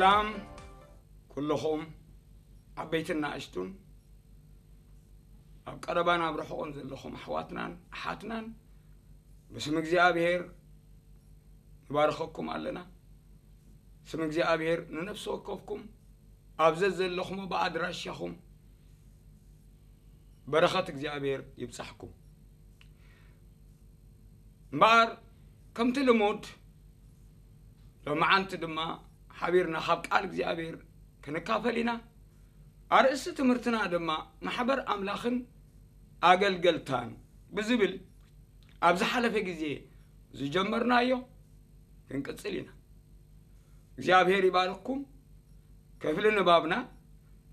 ሰላም ኩልኹም ዓበይትን ንኣሽቱን ኣብ ቀረባን ኣብ ርሑቕን ዘለኹም ኣሕዋትናን ኣሓትናን ብስም እግዚኣብሔር ንባርኸኩም ኣለና። ስም እግዚኣብሔር ንነፍሲ ወከፍኩም ኣብ ዘዘለኹሞ ብኣድራሻኹም በረኸት እግዚኣብሔር ይብጻሕኩም። እምበኣር ከምቲ ልሙድ ሎመዓንቲ ድማ ሓቢርና ካብ ቃል እግዚኣብሔር ክንካፈል ኢና። ኣርእስቲ ትምህርትና ድማ ማሕበር ኣምላኽን ኣገልገልታን ብዝብል ኣብ ዝሓለፈ ግዜ ዝጀመርናዮ ክንቅጽል ኢና። እግዚኣብሔር ይባርኽኩም። ክፍሊ ንባብና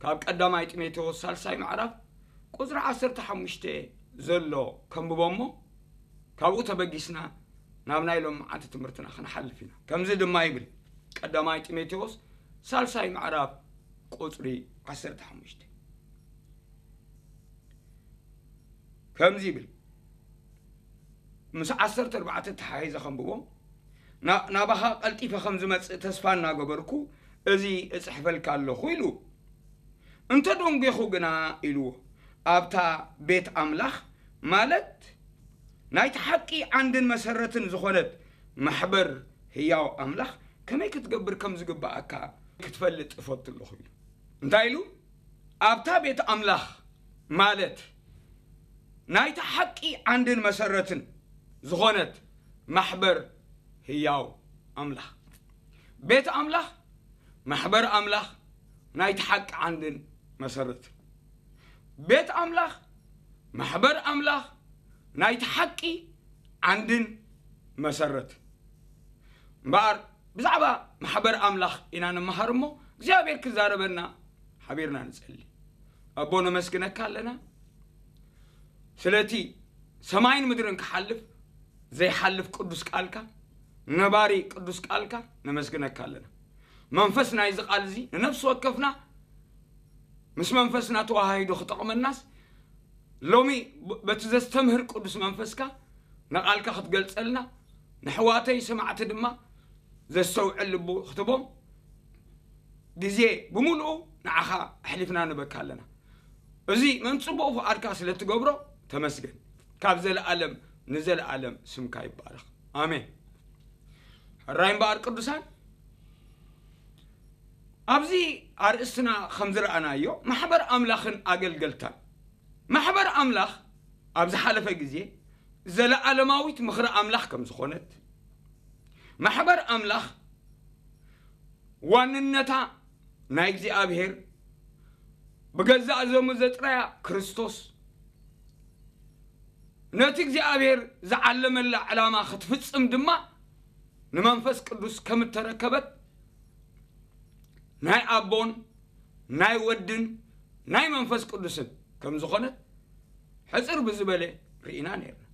ካብ ቀዳማይ ጢሞቴዎስ ሳልሳይ ምዕራፍ ቁጽሪ ዓሰርተ ሓሙሽተ ዘሎ ከንብቦ እሞ ካብኡ ተበጊስና ናብ ናይ ሎም መዓልቲ ትምህርትና ክንሓልፍ ኢና። ከምዚ ድማ ይብል ቀዳማይ ጢሞቴዎስ ሳልሳይ ምዕራፍ ቁጽሪ ዓሰርተ ሓሙሽተ ከምዚ ይብል። ምስ ዓሰርተ ኣርባዕተ ተሓሒዘ ከንብቦ፣ "ና-፣ ናባኻ ቀልጢፈ ከም ዝመጽእ ተስፋ እናገበርኩ፣ እዚ እጽሕፈልካ ኣለኹ" ኢሉ። "እንተ ደንጒኹ ግና" ኢልዎ፣ "ኣብታ ቤት ኣምላኽ፣ ማለት ናይቲ ሓቂ ዓንድን መሰረትን ዝኾነት ማሕበር ህያው ኣምላኽ ከመይ ክትገብር ከም ዝግብኣካ ክትፈልጥ እፈቱ ኣለኹ" ኢሉ። እንታይ ኢሉ? "ኣብታ ቤት ኣምላኽ፣ ማለት ናይቲ ሓቂ ዓንድን መሰረትን ዝኾነት ማሕበር ህያው ኣምላኽ። ቤት ኣምላኽ፣ ማሕበር ኣምላኽ፣ ናይቲ ሓቂ ዓንድን መሰረትን። ቤት ኣምላኽ፣ ማሕበር ኣምላኽ፣ ናይቲ ሓቂ ዓንድን መሰረትን። እምበኣር ብዛዕባ ማሕበር ኣምላኽ ኢና ንመሃር እሞ እግዚኣብሔር ክዛረበና ሓቢርና ንጸሊ። ኣቦ ነመስግነካ ኣለና ስለቲ ሰማይን ምድርን ክሓልፍ ዘይሓልፍ ቅዱስ ቃልካ፣ ነባሪ ቅዱስ ቃልካ ነመስግነካ ኣለና። መንፈስ ናይዚ ቃል እዚ ንነፍሲ ወከፍና ምስ መንፈስና ተዋሃሂዱ ክጠቕመናስ ሎሚ ብ-፣ በቲ ዘስተምህር ቅዱስ መንፈስካ ንቓልካ ክትገልጸልና ንሕዋተይ ሰማዕቲ ድማ ዘስተውዕል ልቡ ክትቦም ግዜ ብምሉኡ ንዓኻ ኣሕሊፍና ንበካ ኣለና። እዚ መን ጽቡቕ ፍቓድካ ስለ ትገብሮ ተመስገን። ካብ ዘለኣለም ንዘለኣለም ስምካ ይባረኽ። ኣሜን። ሕራይ እምበኣር ቅዱሳን፣ ኣብዚ ኣርእስትና ከም ዝረኣናዮ ማሕበር ኣምላኽን ኣገልገልታን። ማሕበር ኣምላኽ ኣብ ዝሓለፈ ግዜ ዘለኣለማዊት ምኽሪ ኣምላኽ ከም ዝኾነት፣ ማሕበር ኣምላኽ ዋንነታ ናይ እግዚኣብሔር፣ ብገዛእ ዘሙ ዘጥረያ ክርስቶስ፣ ነቲ እግዚኣብሔር ዝዓለመላ ዕላማ ክትፍጽም ድማ ንመንፈስ ቅዱስ ከም እተረከበት ናይ ኣቦን ናይ ወድን ናይ መንፈስ ቅዱስን ከም ዝኾነት ሕጽር ብዝበለ ርኢና ነርና።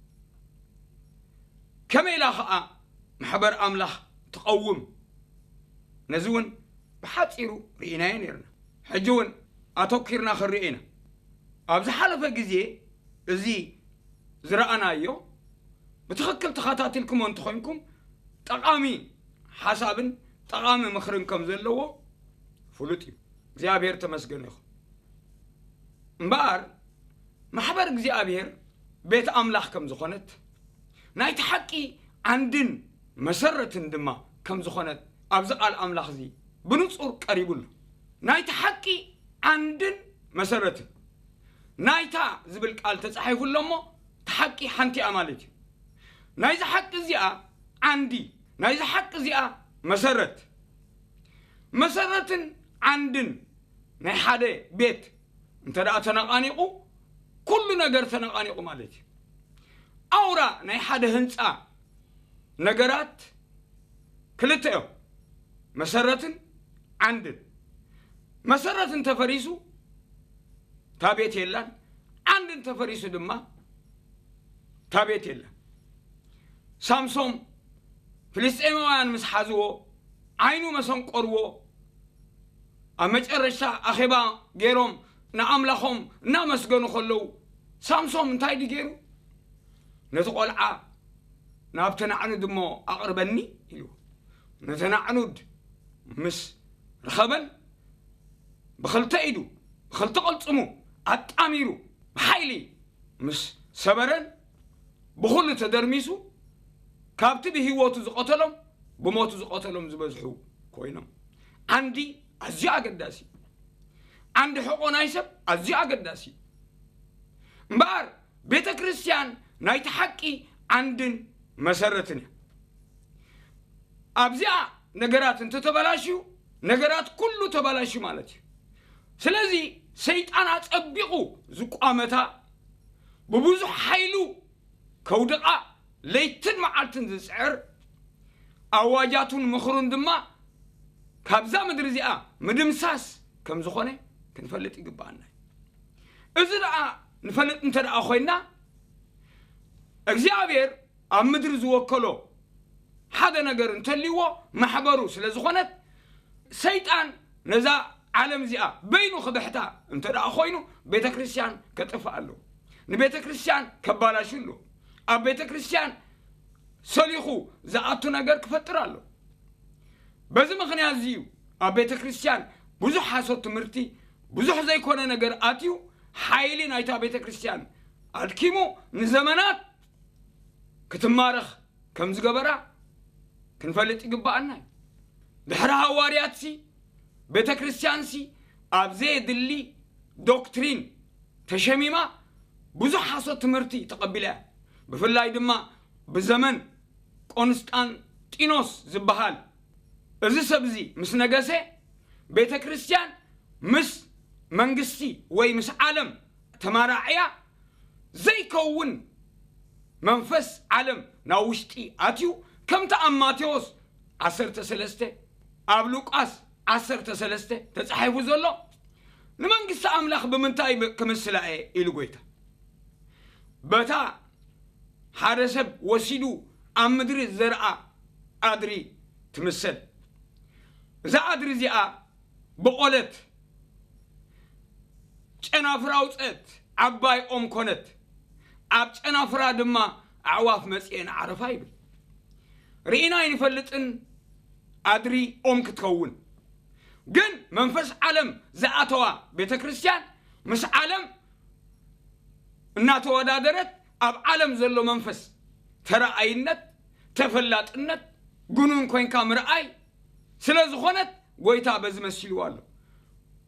ከመይ ኢላ ኸኣ ማሕበር ኣምላኽ ትቐውም? ነዚ እውን ብሓጺሩ ርኢናዮ ነርና። ሕጂ እውን ኣተኲርና ክንርእዮ ኢና። ኣብ ዝሓለፈ ግዜ እዚ ዝረኣናዮ ብትኽክል ተኸታቲልኩሞ እንተኾይንኩም ጠቓሚ ሓሳብን ጠቓሚ ምኽርን ከም ዘለዎ ፍሉጥ እዩ። እግዚኣብሔር ተመስገን ይኹን። እምበኣር ማሕበር እግዚኣብሔር ቤት ኣምላኽ ከም ዝኾነት ናይቲ ሓቂ ዓንድን መሰረትን ድማ ከም ዝኾነት ኣብዚ ቃል ኣምላኽ እዚ ብንጹር ቀሪቡ ኣሎ። ናይቲ ሓቂ ዓንድን መሰረትን ናይታ ዝብል ቃል ተጻሒፉ ኣሎ እሞ፣ እቲ ሓቂ ሓንቲ እያ ማለት እዩ። ናይዚ ሓቂ እዚኣ ዓንዲ፣ ናይዚ ሓቂ እዚኣ መሰረት። መሰረትን ዓንድን ናይ ሓደ ቤት እንተ ደኣ ተነቓኒቑ፣ ኩሉ ነገር ተነቓኒቑ ማለት እዩ። ኣውራ ናይ ሓደ ህንጻ ነገራት ክልተ እዮም፣ መሰረትን ዓንድን። መሰረት እንተፈሪሱ፣ እታ ቤት የላን፣ ዓንዲ እንተፈሪሱ ድማ፣ እታ ቤት የላን። ሳምሶም ፍልስጤማውያን ምስ ሓዝዎ፣ ዓይኑ መሰንቆርዎ፣ ኣብ መጨረሽታ ኣኼባ ገይሮም ንኣምላኾም እናመስገኑ ከለዉ፣ ሳምሶም እንታይ ድዩ ገይሩ? ነቲ ቖልዓ ናብተን ኣዕኑድ እሞ ኣቕርበኒ ኢልዎ። ነተን ኣዕኑድ ምስ ረኸበን ብኽልተ ኢዱ ብኽልተ ቅልጽሙ ኣጣሚሩ ብሓይሊ ምስ ሰበረን ብኹሉ ተደርሚሱ ካብቲ ብህይወቱ ዝቐተሎም ብሞቱ ዝቐተሎም ዝበዝሑ ኮይኖም። ዓንዲ ኣዝዩ ኣገዳሲ፣ ዓንዲ ሕቆ ናይ ሰብ ኣዝዩ ኣገዳሲ። እምበኣር ቤተ ክርስቲያን ናይቲ ሓቂ ዓንድን መሰረትን እያ። ኣብዚኣ ነገራት እንተተበላሽዩ ነገራት ኩሉ ተበላሽዩ ማለት እዩ። ስለዚ ሰይጣን ኣጸቢቑ ዝቋመታ ብብዙሕ ሓይሉ ከውድቓ ለይትን መዓልትን ዝጽዕር ኣዋጃቱን ምኽሩን ድማ ካብዛ ምድሪ እዚኣ ምድምሳስ ከም ዝኾነ ክንፈልጥ ይግብኣና እዩ። እዚ ደኣ ንፈልጥ እንተ ደኣ ኮይንና እግዚኣብሔር ኣብ ምድሪ ዝወከሎ ሓደ ነገር እንተልይዎ ማሕበሩ ስለ ዝኾነት ሰይጣን ነዛ ዓለም እዚኣ በይኑ ክብሕታ እንተ ደኣ ኮይኑ ቤተ ክርስቲያን ከጥፍእ ኣለዎ። ንቤተ ክርስቲያን ከባላሹ ኣለዎ። ኣብ ቤተ ክርስቲያን ሰሊኹ ዝኣቱ ነገር ክፈጥር ኣሎ። በዚ ምኽንያት እዚ እዩ ኣብ ቤተ ክርስቲያን ብዙሕ ሓሶት ትምህርቲ ብዙሕ ዘይኮነ ነገር ኣትዩ ሓይሊ ናይታ ቤተ ክርስቲያን ኣድኪሙ ንዘመናት ክትማረኽ ከም ዝገበራ ክንፈልጥ ይግብኣና እዩ። ድሕሪ ሃዋርያትሲ ቤተ ክርስቲያንሲ ኣብ ዘየድሊ ዶክትሪን ተሸሚማ ብዙሕ ሓሶት ትምህርቲ ተቐቢላ እያ። ብፍላይ ድማ ብዘመን ቆንስጣንጢኖስ ዝበሃል እዚ ሰብ እዚ ምስ ነገሰ ቤተ ክርስቲያን ምስ መንግስቲ ወይ ምስ ዓለም ተማራዕያ ዘይከውን መንፈስ ዓለም ናብ ውሽጢ ኣትዩ ከምቲ ኣብ ማቴዎስ ዓሰርተ ሰለስተ ኣብ ሉቃስ ዓሰርተ ሰለስተ ተጻሒፉ ዘሎ ንመንግስቲ ኣምላኽ ብምንታይ ክምስላ እየ ኢሉ ጎይታ በታ ሓደ ሰብ ወሲዱ ኣብ ምድሪ ዘርኣ ኣድሪ ትምሰል። እዛ ኣድሪ እዚኣ ብቆለት ጨናፍራ ኣውፀት ዓባይ ኦም ኮነት። ኣብ ጨናፍራ ድማ ኣዕዋፍ መፅኤን ዓረፋ ይብል። ርኢና ኣይንፈልጥን ኣድሪ ኦም ክትከውን። ግን መንፈስ ዓለም ዝኣተዋ ቤተ ክርስቲያን ምስ ዓለም እናተወዳደረት ኣብ ዓለም ዘሎ መንፈስ ተረኣይነት፣ ተፈላጥነት፣ ግኑን ኮይንካ ምርኣይ ስለ ዝኾነት ጎይታ በዚ መሲልዋ ኣሎ።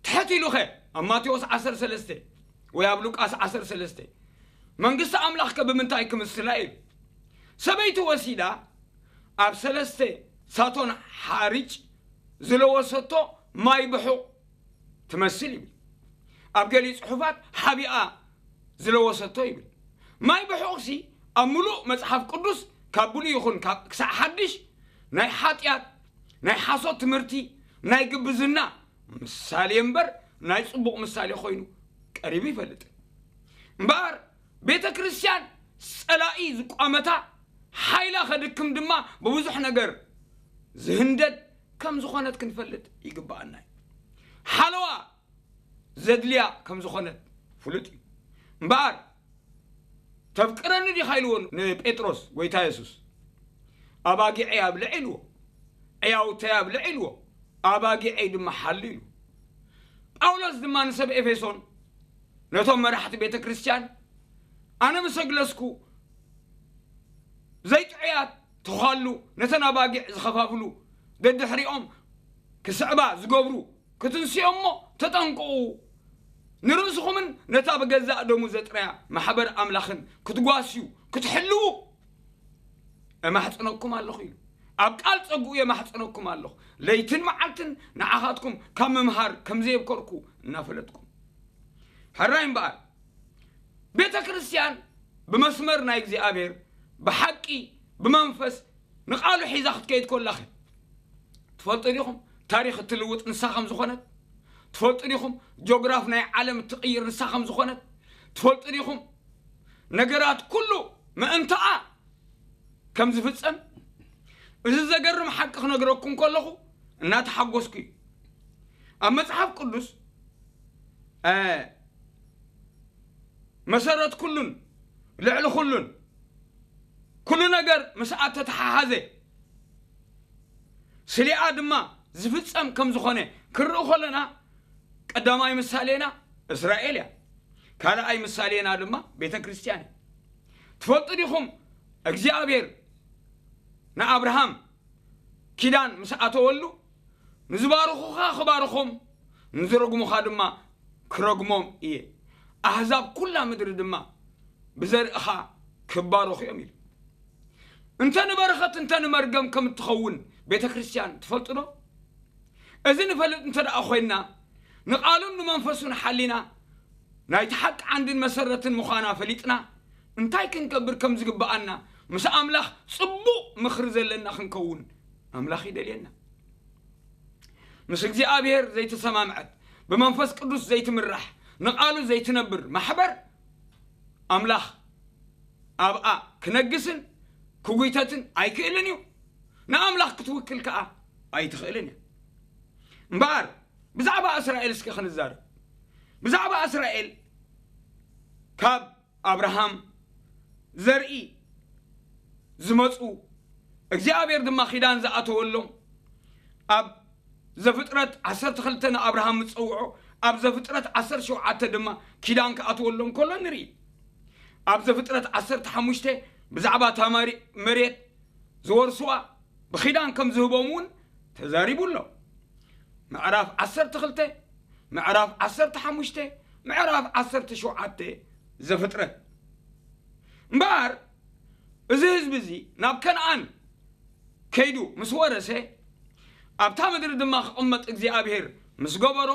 ትሕት ኢሉኸ ኣብ ማቴዎስ ዓሰርተ ሰለስተ ወይ ኣብ ሉቃስ ዓሰርተ ሰለስተ መንግስቲ ኣምላኽከ ብምንታይ ክምስላ ኢሉ ሰበይቲ ወሲዳ ኣብ ሰለስተ ሳቶን ሓርጭ ዝለወሰቶ ማይ ብሑቕ ትመስል ይብል። ኣብ ገሊኡ ጽሑፋት ሓቢኣ ዝለወሰቶ ይብል። ማይ ብሑቕሲ ኣብ ምሉእ መጽሓፍ ቅዱስ ካብ ብሉይ ይኹን ካብ ክሳዕ ሓድሽ ናይ ሓጢኣት ናይ ሓሶት ትምህርቲ ናይ ግብዝና ምሳሌ እምበር ናይ ጽቡቕ ምሳሌ ኮይኑ ቀሪቡ ይፈልጥን። እምበኣር ቤተ ክርስቲያን ጸላኢ ዝቋመታ ሓይላ ከድክም ድማ ብብዙሕ ነገር ዝህንደድ ከም ዝኾነት ክንፈልጥ ይግብኣና እዩ። ሓለዋ ዘድልያ ከም ዝኾነት ፍሉጥ እዩ። እምበኣር ተፍቅረኒ ዲኻ ኢልዎ ንጴጥሮስ ጎይታ የሱስ። ኣባጊዐይ ኣብልዕ ኢልዎ፣ ዕያውተይ ኣብልዕ ኢልዎ፣ ኣባጊዐይ ድማ ሓሉ ኢሉ። ጳውሎስ ድማ ንሰብ ኤፌሶን ነቶም መራሕቲ ቤተ ክርስቲያን ኣነ ምስ ኣግለስኩ ዘይጥዑያት ተዃሉ ነተን ኣባጊዕ ዝኸፋፍሉ ደድሕሪኦም ክስዕባ ዝገብሩ ክትንስዮ እሞ ተጠንቅቑ። ንርእስኹምን ነታ ብገዛእ ደሙ ዘጥረያ ማሕበር ኣምላኽን ክትጓስዩ ክትሕልዉ እማሕጽነኩም ኣለኹ ኢሉ። ኣብ ቃል ጸግኡ የማሕጽነኩም ኣለኹ። ለይትን መዓልትን ንዓኻትኩም ካብ ምምሃር ከም ዘየብከርኩ እናፈለጥኩም። ሕራይ እምበኣር ቤተ ክርስቲያን ብመስመር ናይ እግዚኣብሔር ብሓቂ ብመንፈስ ንቓሉ ሒዛ ክትከይድ ኮላኸ ትፈልጡ ዲኹም? ታሪኽ እትልውጥ ንሳ ከም ዝኾነት ትፈልጡ ዲኹም? ጆግራፍ ናይ ዓለም እትቕይር ንሳ ከም ዝኾነት ትፈልጡ ዲኹም? ነገራት ኩሉ ምእንታኣ ከም ዝፍጸም እዚ ዘገርም ሓቂ ክነግረኩም ከለኹ እናተሓጎስኩ እዩ። ኣብ መጽሓፍ ቅዱስ እ፣ መሰረት ኩሉን ልዕሊ ኩሉን ኩሉ ነገር ምስኣ ተተሓሓዘ ስሊኣ ድማ ዝፍጸም ከም ዝኾነ ክንርኢ ከለና ቀዳማይ ምሳሌና እስራኤል እያ። ካልኣይ ምሳሌና ድማ ቤተ ክርስቲያን እያ። ትፈልጡ ዲኹም እግዚኣብሔር ንኣብርሃም ኪዳን ምስ ኣተወሉ ንዝባርኹኻ ክባርኾም ንዝረግሙኻ ድማ ክረግሞም እየ፣ ኣህዛብ ኩላ ምድሪ ድማ ብዘርእኻ ክባረኹ እዮም ኢሉ። እንተ ንበረኸት እንተ ንመርገም ከም እትኸውን ቤተ ክርስቲያን ትፈልጡ ዶ? እዚ ንፈልጥ እንተ ደኣ ኮይንና ንቓሉን ንመንፈሱን ሓሊና ናይቲ ሓቂ ዓንድን መሰረትን ምዃና ፈሊጥና እንታይ ክንገብር ከም ዝግብኣና ምስ ኣምላኽ ጽቡቕ ምኽሪ ዘለና ክንከውን ኣምላኽ ይደልየና። ምስ እግዚኣብሔር ዘይተሰማምዐት ብመንፈስ ቅዱስ ዘይትምራሕ ንቓሉ ዘይትነብር ማሕበር ኣምላኽ ኣብኣ ክነግስን ክጉይተትን ኣይክእልን እዩ። ንኣምላኽ ክትውክል ከኣ ኣይትኽእልን እያ። እምበኣር ብዛዕባ እስራኤል እስከ ክንዛረብ። ብዛዕባ እስራኤል ካብ ኣብርሃም ዘርኢ ዝመፁ እግዚኣብሔር ድማ ኪዳን ዝኣተወሎም ኣብ ዘፍጥረት ዓሰርተ ክልተ ንኣብርሃም ምፀውዖ ኣብ ዘፍጥረት ዓሰርተ ሸውዓተ ድማ ኪዳን ክኣትወሎም ከሎ ንርኢ። ኣብ ዘፍጥረት ዓሰርተ ሓሙሽተ ብዛዕባ እታ መሬት ዝወርስዋ ብኺዳን ከም ዝህቦም እውን ተዛሪቡ ኣሎ። ምዕራፍ ዓሰርተ ክልተ፣ ምዕራፍ ዓሰርተ ሓሙሽተ፣ ምዕራፍ ዓሰርተ ሸውዓተ ዘፍጥረት። እምበኣር እዚ ህዝቢ እዚ ናብ ከነኣን ከይዱ ምስ ወረሰ ኣብታ ምድሪ ድማ ክቕመጥ እግዚኣብሔር ምስ ገበሮ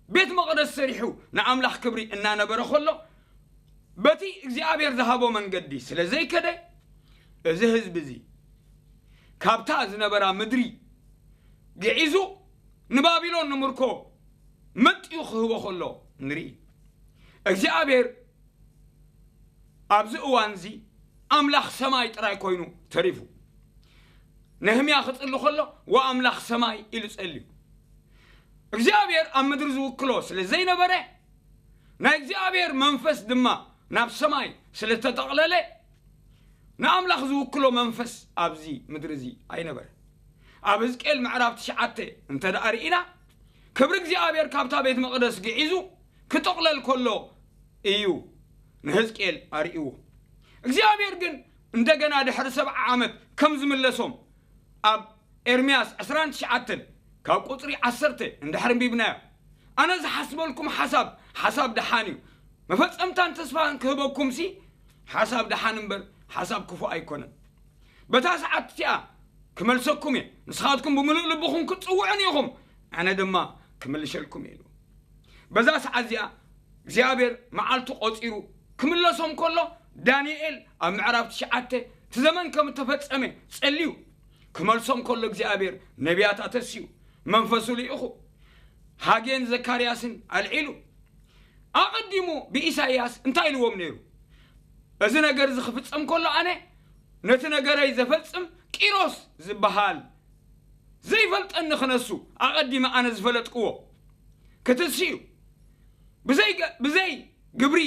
ቤት መቕደስ ሰሪሑ ንኣምላኽ ክብሪ እናነበረ ከሎ በቲ እግዚኣብሔር ዝሃቦ መንገዲ ስለ ዘይከደ እዚ ህዝቢ እዚ ካብታ ዝነበራ ምድሪ ግዒዙ ንባቢሎን ንምርኮ መጥዩ ክህቦ ከሎ ንርኢ። እግዚኣብሔር ኣብዚ እዋን እዚ ኣምላኽ ሰማይ ጥራይ ኮይኑ ተሪፉ። ነህምያ ክጽሊ ከሎ ወኣምላኽ ሰማይ ኢሉ ጸልዩ። እግዚኣብሔር ኣብ ምድሪ ዝውክሎ ስለ ዘይነበረ ናይ እግዚኣብሔር መንፈስ ድማ ናብ ሰማይ ስለ ተጠቕለለ ንኣምላኽ ዝውክሎ መንፈስ ኣብዚ ምድሪ እዚ ኣይነበረ። ኣብ ህዝቅኤል ምዕራፍ ትሽዓተ እንተ ደኣ ርኢና ክብሪ እግዚኣብሔር ካብታ ቤት መቕደስ ግዒዙ ክጥቕለል ከሎ እዩ ንህዝቅኤል ኣርእይዎ። እግዚኣብሔር ግን እንደገና ድሕሪ ሰብዓ ዓመት ከም ዝምለሶም ኣብ ኤርምያስ ዕስራን ትሽዓተን ካብ ቁፅሪ ዓሰርተ እንድሕር ኣንቢብናዮ ኣነ ዝሓስበልኩም ሓሳብ ሓሳብ ደሓን እዩ መፈፀምታን ተስፋን ክህበኩም ሲ ሓሳብ ደሓን እምበር ሓሳብ ክፉእ ኣይኮነን። በታ ሰዓት እቲኣ ክመልሰኩም እየ። ንስኻትኩም ብምሉእ ልብኹም ክትጽውዑን ኢኹም፣ ኣነ ድማ ክምልሸልኩም እየ ኢሉ። በዛ ሰዓት እዚኣ እግዚኣብሔር መዓልቱ ቆጺሩ ክምለሶም ከሎ ዳንኤል ኣብ ምዕራፍ ትሽዓተ እቲ ዘመን ከም እተፈጸመ ጸልዩ ክመልሶም ከሎ እግዚኣብሔር ነቢያት ኣተስዩ መንፈሱ ልኢኹ ሃጌን ዘካርያስን ኣልዒሉ ኣቐዲሙ ብኢሳይያስ እንታይ ኢልዎም ነይሩ? እዚ ነገር እዚ ክፍጸም ከሎ ኣነ ነቲ ነገረይ ዘፈጽም ቂሮስ ዝበሃል ዘይፈልጠኒ ክነሱ ኣቐዲመ ኣነ ዝፈለጥክዎ ክትሲ እዩ። ብዘይ ገ- ብዘይ ግብሪ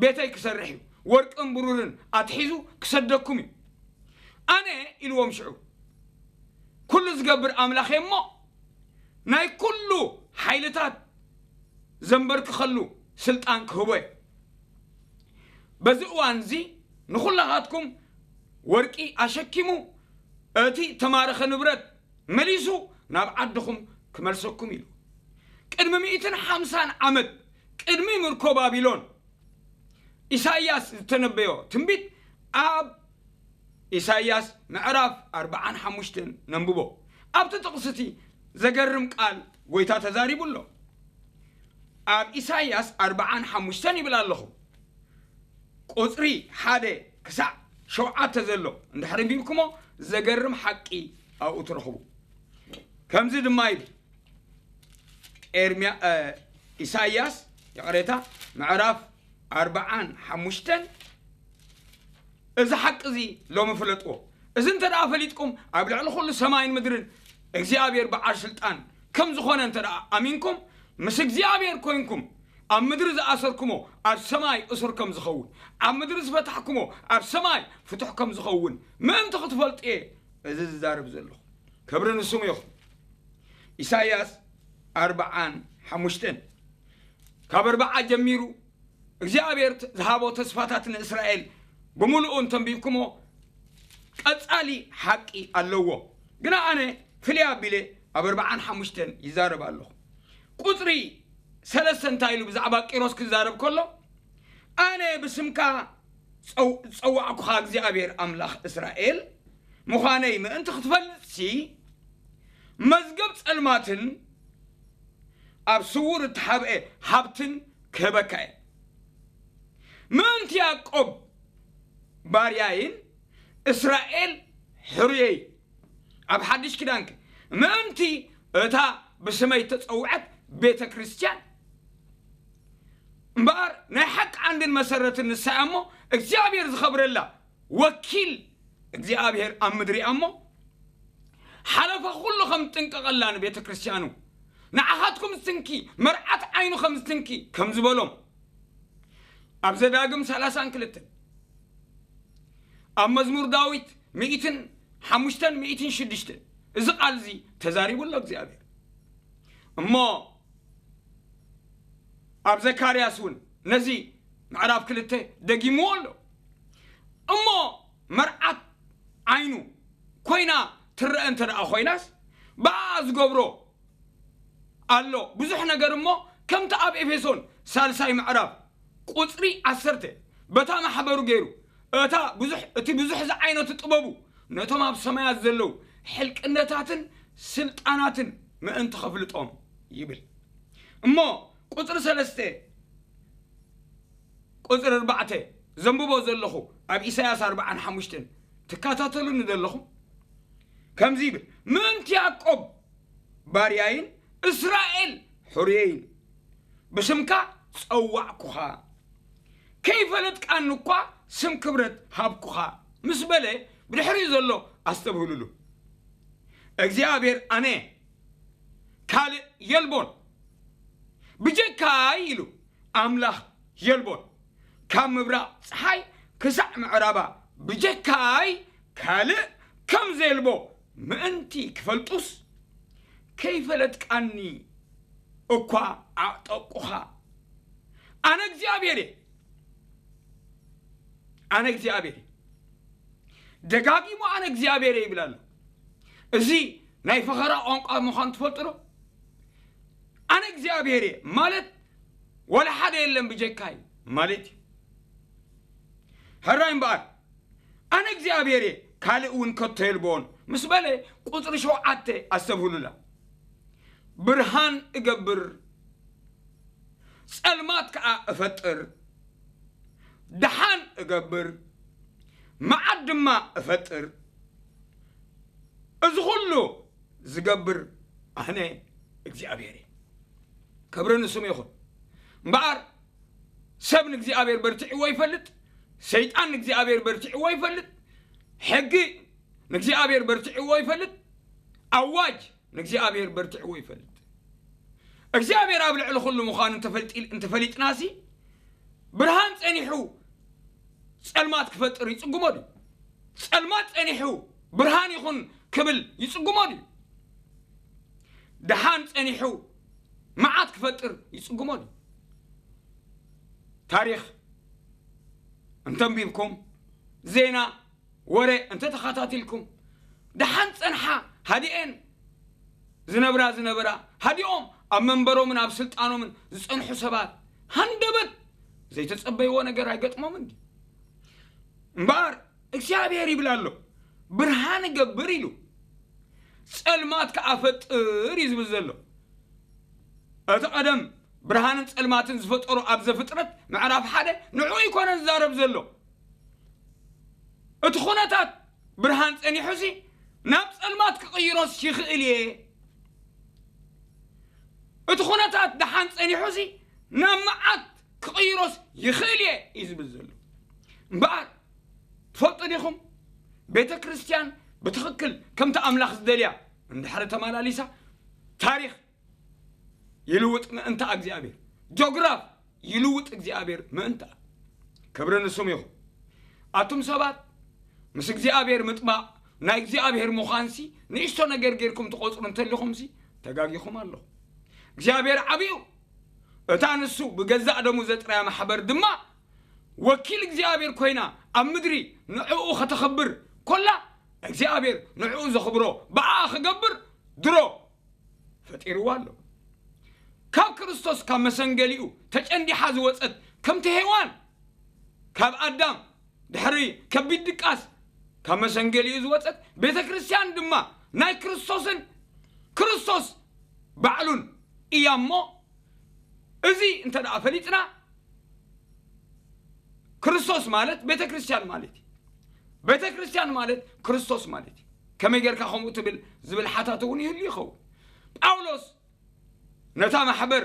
ቤተይ ክሰርሕ እዩ፣ ወርቅን ብሩርን ኣትሒዙ ክሰደኩም እዩ። ኣነ ኢልዎም ሽዑ ኩሉ ዝገብር ኣምላኽ እየ እሞ ናይ ኩሉ ሓይልታት ዘንበርክኸሉ ስልጣን ክህቦ እየ። በዚ እዋን እዚ ንኹላኻትኩም ወርቂ ኣሸኪሙ እቲ ተማረኸ ንብረት መሊሱ ናብ ዓድኹም ክመልሰኩም ኢሉ። ቅድሚ ሚእትን ሓምሳን ዓመት ቅድሚ ምርኮ ባቢሎን ኢሳይያስ ዝተነበዮ ትንቢት ኣብ ኢሳይያስ ምዕራፍ ኣርብዓን ሓሙሽተን ነንብቦ። ኣብቲ ጥቕሲ እቲ ዘገርም ቃል ጎይታ ተዛሪቡ ኣሎ። ኣብ ኢሳይያስ ኣርብዓን ሓሙሽተን ይብል ኣለኹ። ቁጽሪ ሓደ ክሳዕ ሸውዓተ ዘሎ እንድሕር ኣንቢብኩሞ ዘገርም ሓቂ ኣብኡ ትረኽቡ። ከምዚ ድማ ይብል ኤርምያ እ፣ ኢሳይያስ ይቕሬታ ምዕራፍ ኣርብዓን ሓሙሽተን እዚ ሓቂ እዚ ሎሚ ፍለጥዎ። እዚ እንተ ደኣ ፈሊጥኩም ኣብ ልዕሊ ኩሉ ሰማይን ምድርን እግዚኣብሔር በዓል ስልጣን ከም ዝኾነ እንተ ደኣ ኣሚንኩም ምስ እግዚኣብሔር ኮይንኩም ኣብ ምድሪ ዝኣሰርኩሞ ኣብ ሰማይ እሱር ከም ዝኸውን ኣብ ምድሪ ዝፈታሕኩሞ ኣብ ሰማይ ፍቱሕ ከም ዝኸውን ምእንቲ ክትፈልጡ እየ እዚ ዝዛረብ ዘለኹ። ክብሪ ንስሙ ይኹን። ኢሳይያስ ኣርብዓን ሓሙሽተን። ካብ ኣርብዓ ጀሚሩ እግዚኣብሔር ዝሃቦ ተስፋታት ንእስራኤል ብምሉኡ እንተንቢብኩሞ ቀጻሊ ሓቂ ኣለዎ። ግና ኣነ ፍልይ ኣቢለ ኣብ ኣርብዓን ሓሙሽተን ይዛረብ ኣለኹ። ቁጽሪ ሰለስተ እንታይ ኢሉ ብዛዕባ ቂሮስ ክዛረብ ከሎ፣ ኣነ ብስምካ ዝጸዋዕኩኻ እግዚኣብሔር ኣምላኽ እስራኤል ምዃነይ ምእንቲ ክትፈልጥሲ፣ መዝገብ ጸልማትን ኣብ ስውር እተሓብአ ሃብትን ክህበካ እየ። ምእንቲ ያዕቆብ ባርያይን እስራኤል ሕሩየይ ኣብ ሓድሽ ኪዳንክ ምእንቲ እታ ብስመይ ተጸውዐት ቤተ ክርስቲያን እምበኣር ናይ ሓቂ ዓንድን መሰረትን ንሳ እያ እሞ እግዚኣብሔር ዝኸብረላ ወኪል እግዚኣብሔር ኣብ ምድሪ እያ እሞ ሓለፋ ኩሉ ከም ዝጥንቀቐላ ንቤተ ክርስቲያኑ ንዓኻትኩም ዝትንኪ መርዓት ዓይኑ ከም ዝትንኪ ከም ዝበሎም ኣብ ዘዳግም ሰላሳን ክልተን ኣብ መዝሙር ዳዊት ሚእትን ሓሙሽተን ሚእትን ሽዱሽተን እዚ ቃል እዚ ተዛሪቡ ኣሎ እግዚኣብሔር። እሞ ኣብ ዘካርያስ እውን ነዚ ምዕራፍ ክልተ ደጊምዎ ኣሎ። እሞ መርዓት ዓይኑ ኮይና ትረአ እንተ ደኣ ኮይናስ ብኣ ዝገብሮ ኣሎ ብዙሕ ነገር። እሞ ከምቲ ኣብ ኤፌሶን ሳልሳይ ምዕራፍ ቁጽሪ ዓሰርተ በታ ማሕበሩ ገይሩ እታ ብዙሕ እቲ ብዙሕ ዝዓይነቱ ጥበቡ ነቶም ኣብ ሰማያት ዘለዉ ሕልቅነታትን ስልጣናትን ምእንቲ ከፍልጦም ይብል። እሞ ቁጽሪ ሰለስተ ቁጽሪ ኣርባዕተ ዘንብቦ ዘለኹ ኣብ ኢሳያስ ኣርብዓን ሓሙሽተን ትከታተሉኒ ዘለኹም ከምዚ ይብል፣ ምእንቲ ያዕቆብ ባርያይን እስራኤል ሕሩየይን ብስምካ ጸዋዕኩኻ፣ ከይፈለጥካኒ እኳ ስም ክብረት ሃብኩኻ ምስ በለ ብድሕሪኡ ዘሎ ኣስተብህሉሉ። እግዚኣብሔር ኣነ ካልእ የልቦን ብጀካይ ኢሉ ኣምላኽ የልቦን። ካብ ምብራቕ ጸሓይ ክሳዕ ምዕራባ ብጀካይ ካልእ ከም ዘየልቦ ምእንቲ ክፈልጡስ፣ ከይፈለጥካኒ እኳ ኣዕጠቕኩኻ። ኣነ እግዚኣብሔር እየ። ኣነ እግዚኣብሔር እየ። ደጋጊሙ ኣነ እግዚኣብሔር እየ ይብል ኣሎ። እዚ ናይ ፈኸራ ቋንቋ ምዃኑ ትፈልጡ ዶ? ኣነ እግዚኣብሔር እየ ማለት ዋላ ሓደ የለን ብጀካይ ማለት እዩ። ሕራይ እምበኣር ኣነ እግዚኣብሔር እየ ካልእ እውን ከቶ የልቦን ምስ በለ ቁጽሪ ሸውዓተ ኣስተብህሉላ። ብርሃን እገብር ጸልማት ከኣ እፈጥር፣ ደሓን እገብር መዓት ድማ እፈጥር፣ እዚ ኩሉ ዝገብር ኣነ እግዚኣብሔር እየ። ክብሪ ንስሙ ይኹን። እምበኣር ሰብ ንእግዚኣብሔር በርቲዕዎ ይፈልጥ፣ ሰይጣን ንእግዚኣብሔር በርቲዕዎ ይፈልጥ፣ ሕጊ ንእግዚኣብሔር በርቲዕዎ ይፈልጥ፣ ኣዋጅ ንእግዚኣብሔር በርቲዕዎ ይፈልጥ። እግዚኣብሔር ኣብ ልዕሊ ኩሉ ምዃኑ እንተፈልጢ- እንተፈሊጥናሲ ብርሃን ጸኒሑ ጸልማት ክፈጥር ይጽግሞ ድዩ? ጸልማት ጸኒሑ ብርሃን ይኹን ክብል ይጽግሞ ድዩ? ደሓን ጸኒሑ መዓት ክፈጥር ይጽግሞ ድዩ? ታሪኽ እንተንቢብኩም ዜና ወረ እንተተኸታቲልኩም ደሓን ጸንሓ ሃዲኤን ዝነብራ ዝነበራ ሃዲኦም ኣብ መንበሮምን ኣብ ስልጣኖምን ዝጸንሑ ሰባት ሃንደበት ዘይተጸበይዎ ነገር ኣይገጥሞምን ድዩ? እምበኣር እግዚኣብሔር ይብል ኣሎ ብርሃን እገብር ኢሉ ጸልማት ከኣ ፈጥር እዩ ዝብል ዘሎ። እቲ ቀደም ብርሃንን ጸልማትን ዝፈጠሮ ኣብ ዘፍጥረት ምዕራፍ ሓደ ንዕኡ ኣይኮነን ዝዛረብ ዘሎ። እቲ ኩነታት ብርሃን ጸኒሑሲ ናብ ጸልማት ክቕይሮስ ይኽእል እየ። እቲ ኩነታት ደሓን ጸኒሑሲ ናብ መዓት ክቕይሮስ ይኽእል እየ እዩ ዝብል ዘሎ። እምበኣር ትፈልጡ ዲኹም ቤተ ክርስቲያን ብትኽክል ከምቲ ኣምላኽ ዝደልያ እንድሕሪ ተመላሊሳ ታሪኽ ይልውጥ ምእንታ እግዚኣብሔር ጆግራፍ ይልውጥ እግዚኣብሔር ምእንታ ክብሪ ንስሙ ይኹን። ኣቱም ሰባት ምስ እግዚኣብሔር ምጥባቕ ናይ እግዚኣብሔር ምዃንሲ ንእሽቶ ነገር ጌርኩም ትቖጽሩ እንተለኹምሲ ተጋጊኹም ኣለኹም። እግዚኣብሔር ዓብዩ። እታ ንሱ ብገዛእ ደሙ ዘጥረያ ማሕበር ድማ ወኪል እግዚኣብሔር ኮይና ኣብ ምድሪ ንዕኡ ከተኸብር ኮላ፣ እግዚኣብሔር ንዕኡ ዘኽብሮ ብኣ ክገብር ድሮ ፈጢርዋ ኣሎ። ካብ ክርስቶስ ካብ መሰንገሊኡ ተጨንዲሓ ዝወጸት ከምቲ ሄዋን ካብ ኣዳም ድሕሪ ከቢድ ድቃስ ካብ መሰንገሊኡ ዝወጸት ቤተ ክርስቲያን ድማ ናይ ክርስቶስን ክርስቶስ ባዕሉን እያ እሞ፣ እዚ እንተ ደኣ ፈሊጥና፣ ክርስቶስ ማለት ቤተ ክርስቲያን ማለት እዩ። ቤተ ክርስቲያን ማለት ክርስቶስ ማለት እዩ። ከመይ ጌርካ ከምኡ ትብል ዝብል ሓታት እውን ይህሉ ይኸውን። ጳውሎስ ነታ ማሕበር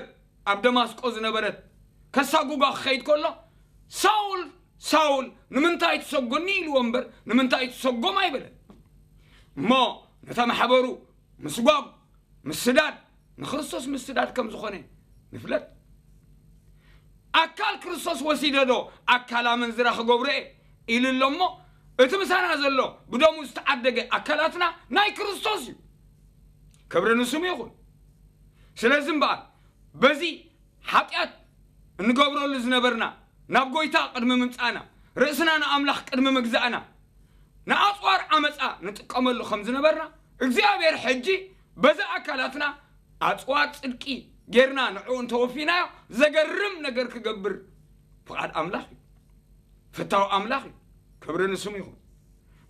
ኣብ ደማስቆ ዝነበረት ከሳጉጓ ክኸይድ ከሎ፣ ሳውል ሳውል ንምንታይ ትሰጎኒ ኢልዎ እምበር ንምንታይ ትሰጎም ኣይበለን። እሞ ነታ ማሕበሩ ምስጓግ ምስዳድ ንክርስቶስ ምስዳድ ከም ዝኾነ ንፍለጥ። ኣካል ክርስቶስ ወሲደ ዶ ኣካል ኣመንዝራ ክገብሮ እየ ኢሉ ኣሎ እሞ፣ እቲ ምሳና ዘሎ ብደሙ ዝተዓደገ ኣካላትና ናይ ክርስቶስ እዩ። ክብሪ ንስሙ ይኹን። ስለዚ እምበኣር በዚ ሓጢኣት እንገብረሉ ዝነበርና ናብ ጎይታ ቅድሚ ምምጻእና፣ ርእስና ንኣምላኽ ቅድሚ ምግዛእና፣ ንኣጽዋር ዓመጻ ንጥቀመሉ ከም ዝነበርና፣ እግዚኣብሔር ሕጂ በዚ ኣካላትና ኣጽዋር ጽድቂ ጌርና ንዕኡ እንተወፊናዮ፣ ዘገርም ነገር ክገብር ፍቓድ ኣምላኽ እዩ። ፍታው ኣምላኽ እዩ። ክብሪ ንስሙ ይኹን።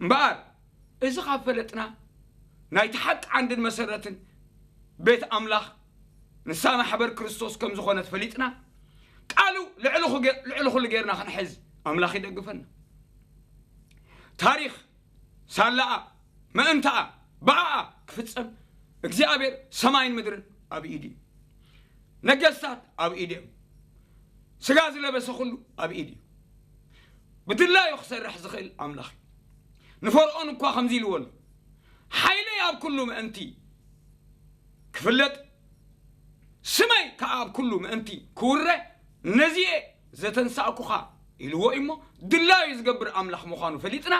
እምበኣር እዚ ካብ ፈለጥና፣ ናይቲ ሓቂ ዓንድን መሰረትን ቤት ኣምላኽ ንሳ ማሕበር ክርስቶስ ከም ዝኾነት ፈሊጥና፣ ቃሉ ልዕሊ ኩ-፣ ልዕሊ ኩሉ ጌርና ክንሕዝ ኣምላኽ ይደግፈና። ታሪኽ ሳላኣ ምእንታኣ ብኣኣ ክፍጸም እግዚኣብሔር ሰማይን ምድርን ኣብ ኢዱ እዩ። ነገስታት ኣብ ኢዱ እዮም። ስጋ ዝለበሰ ኩሉ ኣብ ኢዱ እዩ። ብድላዩ ክሰርሕ ዝኽእል ኣምላኽ እዩ። ንፈርዖን እኳ ከምዚ ኢልዎ ኣሎ፣ ሓይለይ ኣብ ኩሉ ምእንቲ ክፍለጥ፣ ስመይ ከኣ ኣብ ኩሉ ምእንቲ ክውረ፣ ነዚኤ ዘተንሳእኩኻ ኢልዎ እዩ እሞ፣ ድላዩ ዝገብር ኣምላኽ ምዃኑ ፈሊጥና፣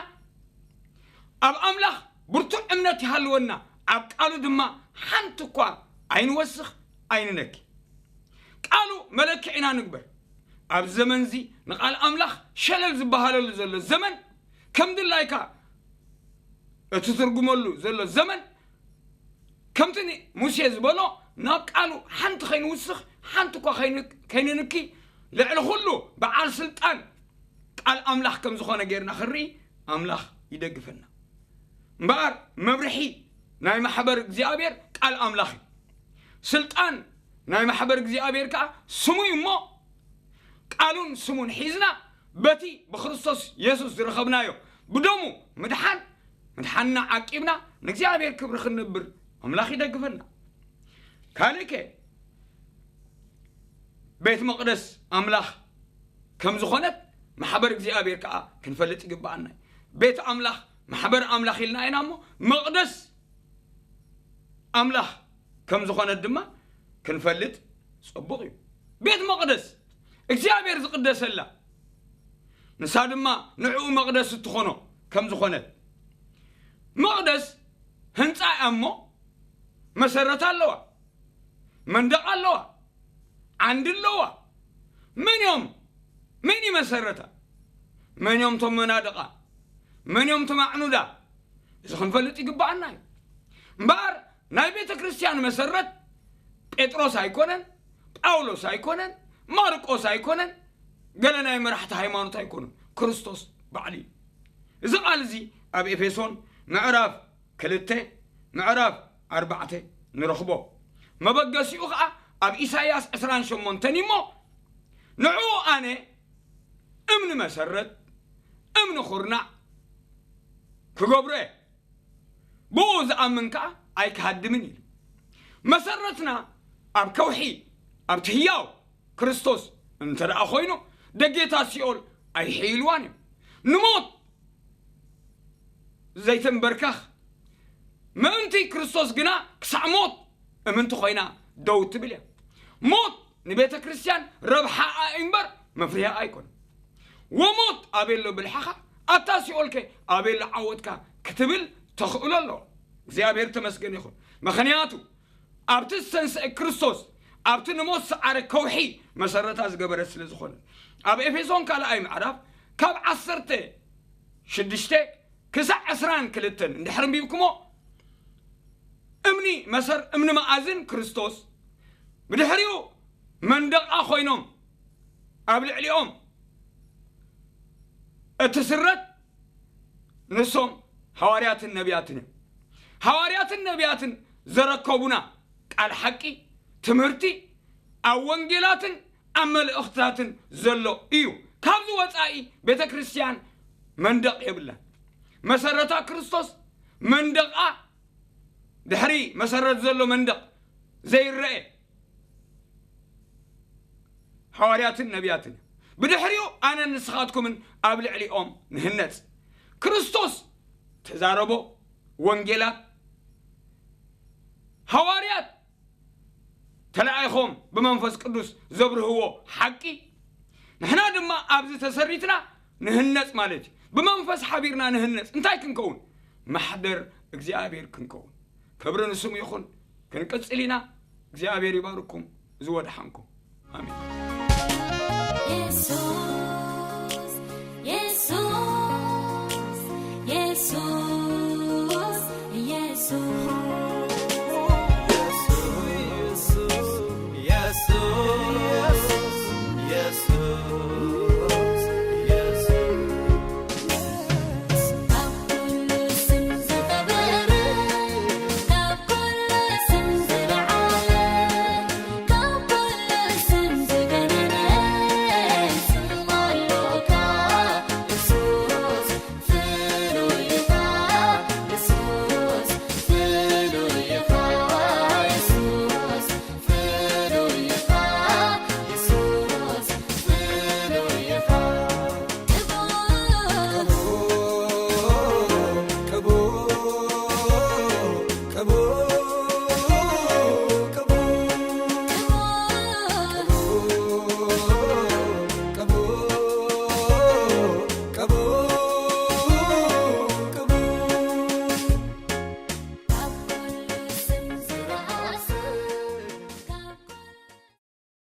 ኣብ ኣምላኽ ብርቱዕ እምነት ይሃልወና፣ ኣብ ቃሉ ድማ ሓንቲ እኳ ኣይንወስኽ ኣይንነኪ። ቃሉ መለክዒና ንግበር። ኣብ ዘመንዚ ንቓል ኣምላኽ ሸለል ዝበሃለሉ ዘሎ ዘመን፣ ከም ድላይካ እትትርጉመሉ ዘሎ ዘመን፣ ከምቲ ኒ-፣ ሙሴ ዝበሎ፣ ናብ ቃሉ ሓንቲ ከይንውስኽ፣ ሓንቲ እኳ ከይን-፣ ከይንንኪ፣ ልዕሊ ኩሉ በዓል ስልጣን ቃል ኣምላኽ ከም ዝኾነ ጌርና ክንርኢ ኣምላኽ ይደግፈና። እምበኣር መብርሒ ናይ ማሕበር እግዚኣብሔር ቃል ኣምላኽ እዩ። ስልጣን ናይ ማሕበር እግዚኣብሔር ከኣ ስሙ እዩ እሞ፣ ቃሉን ስሙን ሒዝና በቲ ብክርስቶስ የሱስ ዝረኸብናዮ ብደሙ ምድሓን፣ ምድሓንና ዓቂብና ንእግዚኣብሔር ክብሪ ክንነብር ኣምላኽ ይደግፈና። ካልእከ ቤት መቕደስ ኣምላኽ ከም ዝኾነት ማሕበር እግዚኣብሔር ከኣ ክንፈልጥ ይግብኣና እዩ። ቤት ኣምላኽ፣ ማሕበር ኣምላኽ ኢልና ኢና እሞ፣ መቕደስ ኣምላኽ ከም ዝኾነት ድማ ክንፈልጥ ጽቡቕ እዩ። ቤት መቕደስ እግዚኣብሔር ዝቕደሰላ፣ ንሳ ድማ ንዕኡ መቕደስ እትኾኖ ከም ዝኾነት፣ መቕደስ ህንጻ እያ እሞ፣ መሰረት ኣለዋ፣ መንደቕ ኣለዋ፣ ዓንዲ ኣለዋ። መን እዮም? መን እዩ መሰረታ? መን እዮም እቶም መናድቓ? መን እዮም እቶም ኣዕኑዳ? እዚ ክንፈልጥ ይግብኣና እዩ። እምበኣር ናይ ቤተ ክርስቲያን መሰረት ጴጥሮስ ኣይኮነን፣ ጳውሎስ ኣይኮነን፣ ማርቆስ ኣይኮነን፣ ገለ ናይ መራሕቲ ሃይማኖት ኣይኮኑን፣ ክርስቶስ ባዕሉ እዩ። እዚ ቃል እዚ ኣብ ኤፌሶን ምዕራፍ ክልተ ምዕራፍ ኣርባዕተ ንረኽቦ። መበገሲኡ ኸኣ ኣብ ኢሳይያስ ዕስራን ሸሞንተን እዩ እሞ፣ ንዕኡ ኣነ እምኒ መሰረት፣ እምኒ ኹርናዕ ክገብሮ እየ፣ ብኡ ዝኣምን ከኣ ኣይክሃድምን ኢሉ። መሰረትና ኣብ ከውሒ፣ ኣብቲ ህያው ክርስቶስ እንተ ደኣ ኮይኑ፣ ደጌታት ሲኦል ኣይሕይልዋን እዮም። ንሞት ዘይተንበርከኽ ምእንቲ ክርስቶስ ግና ክሳዕ ሞት እምንቲ ኮይና ደው ትብል እያ። ሞት ንቤተ ክርስቲያን ረብሓኣ እዩ እምበር መፍርያኣ ኣይኮነን። ወሞት ኣበይ ኣሎ ብልሓኻ? ኣታ ሲኦልከ ኣበይ ኣሎ ዓወትካ? ክትብል ተኽእሎ ኣለዋ። እግዚኣብሔር ተመስገን ይኹን። ምኽንያቱ ኣብቲ ዝተንስአ ክርስቶስ፣ ኣብቲ ንሞት ሰዓረ ከውሒ መሰረታ ዝገበረት ስለ ዝኾነ፣ ኣብ ኤፌሶን ካልኣይ ምዕራፍ ካብ ዓሰርተ ሽዱሽተ ክሳዕ ዕስራን ክልተን እንድሕር ኣንቢብኩሞ፣ እምኒ መሰር፣ እምኒ መኣዝን ክርስቶስ፣ ብድሕሪኡ መንደቓ ኮይኖም ኣብ ልዕሊኦም እትስረት ንሶም ሃዋርያትን ነቢያትን እዮም። ሃዋርያትን ነቢያትን ዘረከቡና ቃል ሓቂ፣ ትምህርቲ ኣብ ወንጌላትን ኣብ መልእኽትታትን ዘሎ እዩ። ካብዚ ወጻኢ ቤተ ክርስቲያን መንደቕ የብላን። መሰረታ ክርስቶስ መንደቓ፣ ድሕሪ መሰረት ዘሎ መንደቕ ዘይረአ ሃዋርያትን ነቢያትን። ብድሕሪኡ ኣነ ንስኻትኩምን ኣብ ልዕሊኦም ንህነጽ። ክርስቶስ ተዛረቦ፣ ወንጌላት፣ ሃዋርያት ተላኢኾም ብመንፈስ ቅዱስ ዘብርህዎ ሓቂ፣ ንሕና ድማ ኣብዚ ተሰሪትና ንህነጽ ማለት እዩ። ብመንፈስ ሓቢርና ንህነጽ። እንታይ ክንከውን? ማሕደር እግዚኣብሔር ክንከውን። ክብሪ ንስሙ ይኹን። ክንቅጽል ኢና። እግዚኣብሔር ይባርኩም። ዝወድሓንኩም። ኣሜን።